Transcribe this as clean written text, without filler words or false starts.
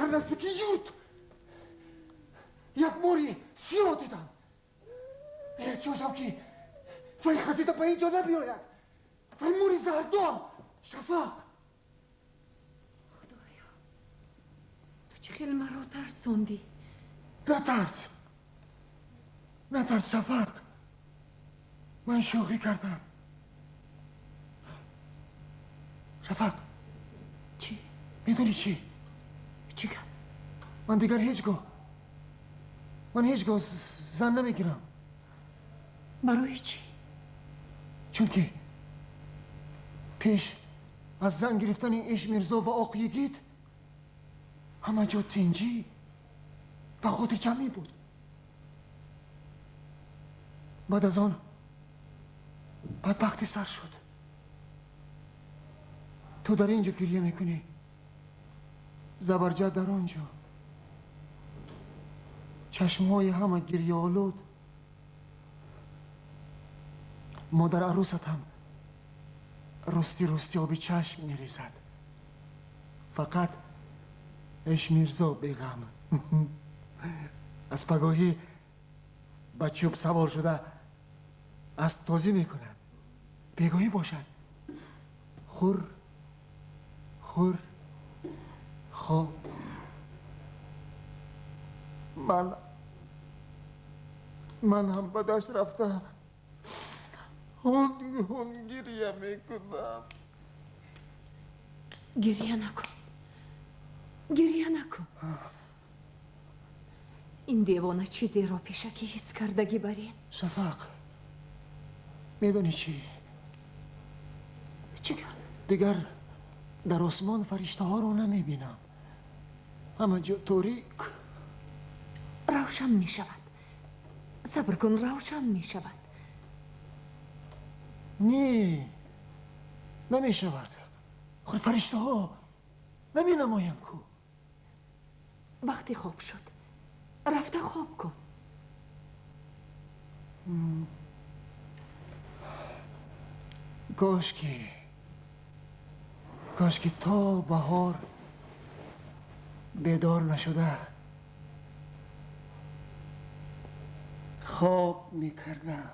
Дар наздики юрт як мори сиёҳ дидам. Эҳтиёҷам ки вай хазида ба ин ҷо набиёяд. Вай мори заҳрдор, Шафақ. Худоё, ту чӣ хел маро тарсондӣ? Натарс, натарс, Шафақ. Ман шӯхӣ кардам. Шафақ. Чӣ? Медонӣ чӣ? Чӣ гап? Ман дигар ҳеҷ гоҳ, ман ҳеҷ гоҳ зан намегирам. Барои чӣ? Чунки пеш аз зан гирифтани Иш Мирзо ва Оқ Йигит ҳама ҷо тинҷӣ ва хотирҷамъӣ буд. Баъд аз он бадбахтӣ сар шуд. Ту дар ин ҷо гирья мекунӣ, Забарҷад дар он ҷо. Чашмҳои ҳама гирьяолуд. Модар арӯсат ҳам рости рости оби чашм мерезад. Фақат Иш Мирзо беғам. Аз пагоҳӣ ба чӯб савор шуда асбтозӣ мекунад. Бегоҳӣ бошад, хур хур хоб. Ман ҳам ба дашт рафта ҳун ҳун гирья мекунам. Гирья накун, гирья накун. Ин девона чизеро пешакӣ ҳис кардагӣ барин. Шафақ, медонӣ чӣ? Чӣ гап? Дигар дар осмон фариштаҳоро намебинам. Ҳама ҷо торик. Равшан мешавад, сабр кун, равшан мешавад. Не, намешавад. Худ фариштаҳо наменамоянд ку. Вақте хоб шуд, рафта хоб кун. Кошки то баҳор бедор нашуда хоб мекардам.